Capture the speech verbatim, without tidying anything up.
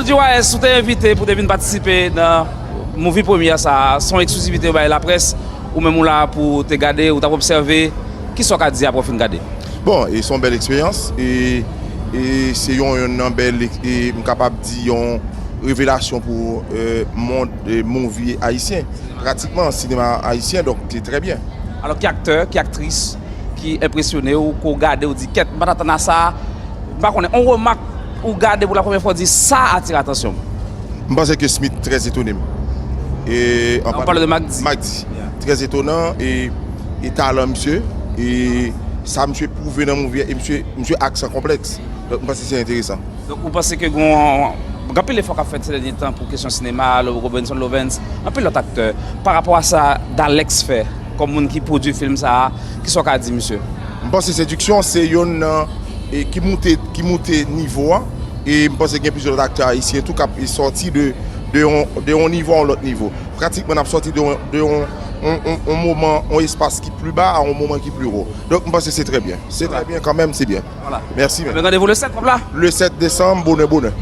G Y S, ou te envite pou te vin patisipe nan movie premyè sa a, se yon eksklizivite yo bay laprès, ou menm ou la pou te gade, ou t ap obsève, kisa w ka di apre w fin gade? Bon, e se yon bèl eksperyans, e, e se yon, yon nan bèl, e m kapab di yon revelasyon pou e, mond e, movie ayisyen. Pratikman, sinema ayisyen, donk, se trè byen. Alò, ki aktè, ki aktris ki enpresyone w, ke w gade, w di, kèt, m pa t atann a sa, m pa konnen, yon remak ou gade pou la premyè fwa, w di, sa atire atansyon m. M panse ke Smith trè etone m. E, Ou pale de Magdi. Magdi. Trè etonan e, e talan misye. E sa misye pwouve nan movie a, e misye, misye ak san konplèks. Donk, m panse se enteresan. Donk, ou panse ke gon, gen anpil efò k ap fèt se dènye tan pou kesyon sinema, Robinson Lovens, anpil lòt aktè. Pa rapò a sa Dalex fè, kòm moun ki pwodui fim sa a, kisa w ka di misye? M panse Sediksyon se youn nan e, ki moute, ki moute nivo a. E m panse gen plizyè lòt aktè ayisyen tou k ap e, sòti de, de yon, de yon nivo a yon lòt nivo. Pratikman, n ap sòti de yon, de yon, yon, yon, yon moman, yon espas ki pli ba a yon moman ki pli wo. Donk, m panse se trè byen. Se trè byen kanmenm, se byen. Voilà. Mèsi, men. Men randevou le sèt, w ap la? Le sèt desanm, bonè, bonè.